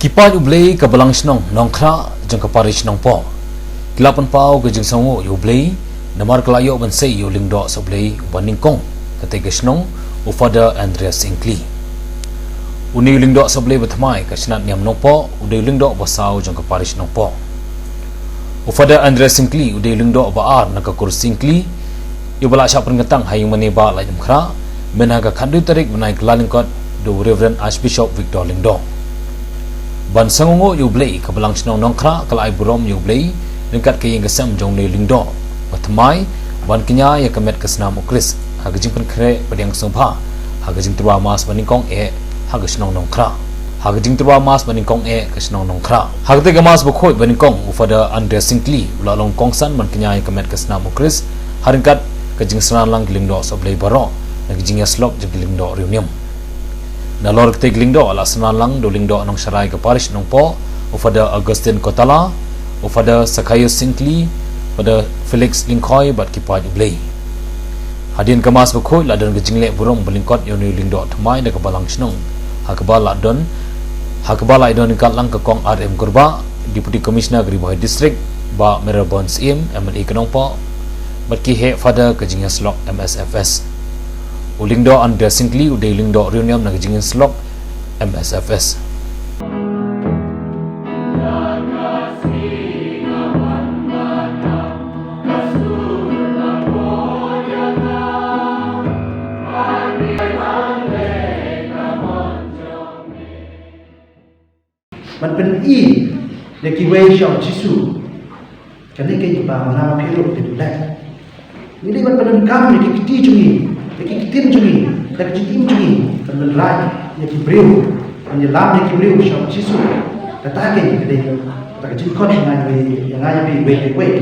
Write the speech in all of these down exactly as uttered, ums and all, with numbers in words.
Ki paid U Blei ka Balang Shnong Nongkhrah jong ka Parish Nongpoh ki la pynpaw ka jingsngewnguh ïa U Blei namar ka la ïoh ban sei ïa u Lyngdoh Sohblei uba nyngkong katei ka shnong, u Father Andreas Syngkli. Une u Lyngdoh Sohblei ba thymmai ka shnat niam Nongpoh u dei u Lyngdoh ba saw jong ka Parish Nongpoh. U Father Andreas Syngkli u dei u Lyngdoh ba ar na ka kur Syngkli, ïa uba la shah pynkyntang ha ïing mane Bah Laitlyngkhrah, myn ha ka khathynriew tarik bnai Kyllalyngkot da u Reverend Archbishop Victor Lyngdoh. Ban sngewnguh ïa U Blei, ka Balang Shnong Nongkhrah ka la ai burom ïa U Blei ryngkat ka ïing ka sem jong une u Lyngdoh ba thymmai ban kñia ïa ka met ka snam U Khrist ha ka jingpynkhreh pdiang sngewbha ha ka jingtyrwa Mass ba nyngkong eh ha ka shnong Nongkhrah. Ha ka jingtyrwa Mass ba nyngkong eh ka shnong Nongkhrah. Ha katei ka Mass bakhuid ba nyngkong, u Father Andreas Syngkli u la long kongsan ban kñia ïa ka met ka snam U Khrist ha ryngkat ka jingsynran lang ki Lyngdoh Sohblei baroh na ka jingïasyllok jong ki Lyngdoh riewniam. Nalor katei ka Lyngdoh la synran lang da u Lyngdoh Nongsharai ka Parish Nongpoh, u Father Augustine Kotala, u Father Zacchaeus Syngkli, Father Felix Lyngkhoi bad ki paid U Blei. Hadien ka Mass bakhuid la don ka jingleh burom ba lyngkot ïa une u Lyngdoh thymmai da ka Balang Shnong, ha kaba la don ha kaba la ïadon ryngkat lang ka Kong R M Kurbah, Deputy Commissioner ka Ri Bhoi District, Bah Mayral Born Syiem, M L A ka Nongpoh, bad ki heh Father ka jingïasyllok M S F S. U Lyngdoh Andreas Syngkli u dei u Lyngdoh riewniam na ka jingïasyllok M S F S. Ban pyni ïa kiwei sha u Jisu. Kane ka dei kaba nga ma phi ruh ngi dei ban leh. Ngi dei ban pyndonkam ïa ki kti jong ngi, ïa ki ktien jong ngi, ïa ki jingim jong ngi, ban pynrai ïa ki briew, ban ïalam ïa ki briew sha u Jisu. Kata ka dei, kata ka jingkhot ïa nga ïa phi, ïa nga ïa phi, wei wei wei.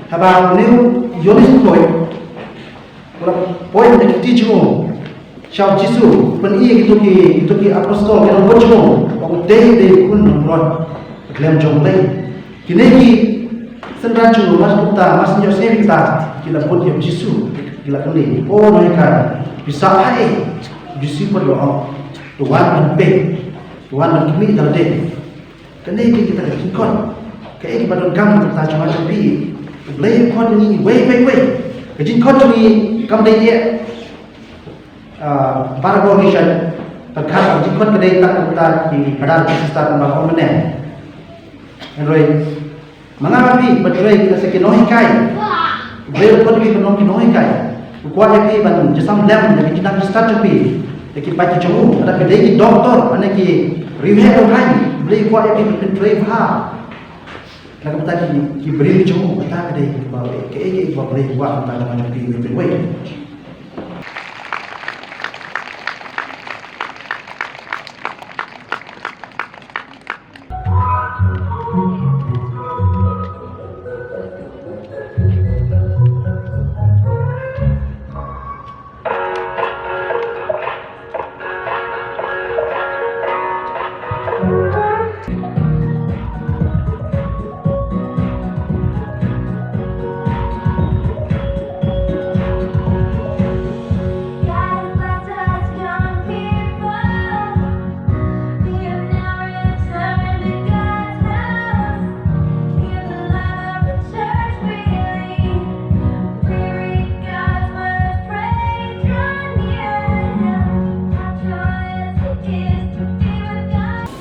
Haba une u Ïoannis u poi, u la poi na ki kti jong u sha u Jisu, pyni ïa kito ki, kito ki apostol, ki nongbud jong u, ba u dei, dei u Khun Nongpynroi khlem jong U Blei. Kine ki synran jong u, mar kumta, mar shu ïohsngew ïa kata, ki la bud ïa u Jisu, ki la kylli, "O Nonghikai, phi sah haei?" U Jisu pat u la ong, "To wan ban peit, to wan ban khmih da lade." Kane ka dei kita ka jingkhot. Kaei kaba donkam na ka bynta jong nga jong phi. U Blei u khot ïa ngi wei wei wei. Ka jingkhot jong ngi kam dei ïa, ah, para bor ngi sha. Tang ka jingkhot ka dei tang na ka bynta ki brother ki sister kumba ong mynne. Hynrei ma nga ma phi, ba trei kita sa ki nonghikai. U Blei u khot ïa phi ban long ki nonghikai. U kwah ïa phi ban jingïasam lem ïa ki jingdon ki stad jong phi, ïa ki paid ki jong u. Lada phi dei ki doktor, lane ki riewheh riewhaiñ, U Blei u kwah ïa phi ban pyntrei bha na ka bynta ki, ki briew ki jong u. Kata ka dei kaba, kaei kaei kaba U Blei u kwah na ka bynta jong phi, phi wei.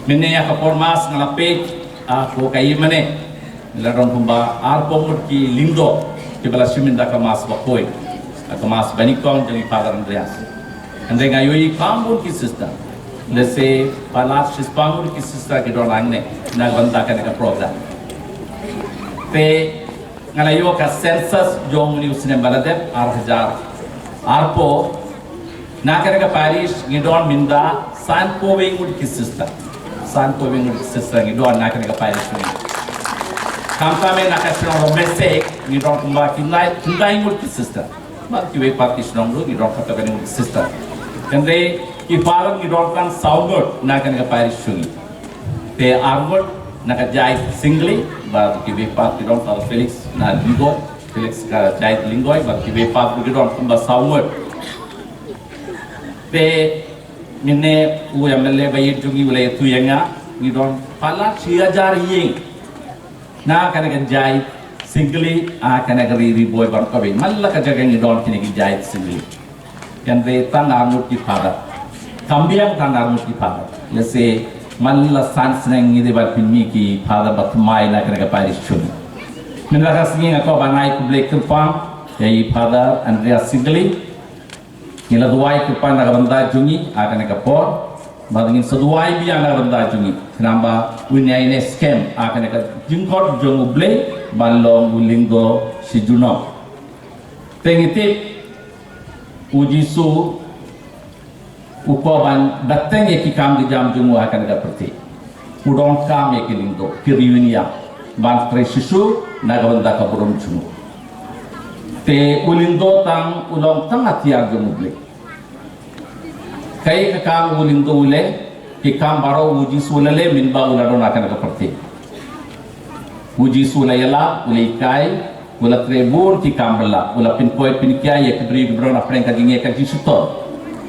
Mynne ïa ka por Mass nga la peit, ah, ko kaei mynne. La don kumba arphew ngut ki lyngdoh kiba la shim ïa ka Mass bakhuid, ka Mass banyngkong jong i Father Andreas. Hynrei nga ïohi kham bun ki sister. Lehse palat shispah ngut ki sister ki don hangne na ka bynta kane ka program. Te nga la ïoh ka census jong une u snem ba la dep, ar hajar arphew. Na kane ka parish ngi don mynta sanphew wei ngut ki sister. Sanphew wei ngut ki sister ngi don na kane ka parish ngi. Khamtam na ka shnong Rongmesek ngi don kumba khyndai, khyndai ngut ki sister. Bad kiwei pat ki shnong ruh ngi don kata ka ngut ki sister. Hynrei ki father ngi don tang saw ngut na kane ka parish ngi. Te ar ngut na ka jaid Syngkli, bad kiwei pat ki don, Father Felix na Lyngdoh, Felix ka jaid Lyngdoh, bad kiwei pat ki don kumba saw ngut. Te mynne u M L A ba ïeit jong ngi u la ïathuh ïa nga, Ngi don palat shi hajar ïing na kane ka jaid Singli, ha kane ka ri Ri Bhoi baroh kawei. Man la ka jaka ngi don kine ki jaid Singli. Kan re tang arngut ki phadar. Kam biang tang arngut ki phadar. Lehse man la san snem ngi dei ban pynmih ki phadar ba thymmai na kane ka parish jong ngi. Mynta ka sngi nga kwah ban ai khublei kyrpang ïa i Phadar Andreas Singli. Ngi la duwai kyrpang na ka bynta jong i ha kane ka por. Bad ngin sa duwai biang na ka bynta jong i. Khnang ba un ïai neh skhem ha kane ka jingkhot jong U Blei ban long u lyngdoh shi junom. Te ngi tip U Jisu u kwah ban bteng ïa ki kam ki jam jong u ha kane ka pyrthei. U donkam ïa ki lyngdoh, ki riewniam, ban trei shisha na ka bynta ka burom jong u. Te u lyngdoh tang u long tang atiar jong U Blei. Kaei ka kam u lyngdoh u leh? Ki kam baroh U Jisu u la leh mynba u la don ha kane ka pyrthei. U Jisu u la ïalap, u la hikai, u la trei bun ki kam bylla, u la pynkoit pynkhia ïa ki briew ki briew na pdeng ka jingeh ka jingshitom.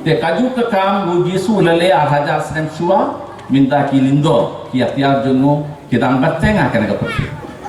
Te kajuh ka kam U Jisu u la leh ar hajar snem shuwa, mynta ki lyngdoh, ki atiar jong u, ki dang bteng ha kane ka pyrthei.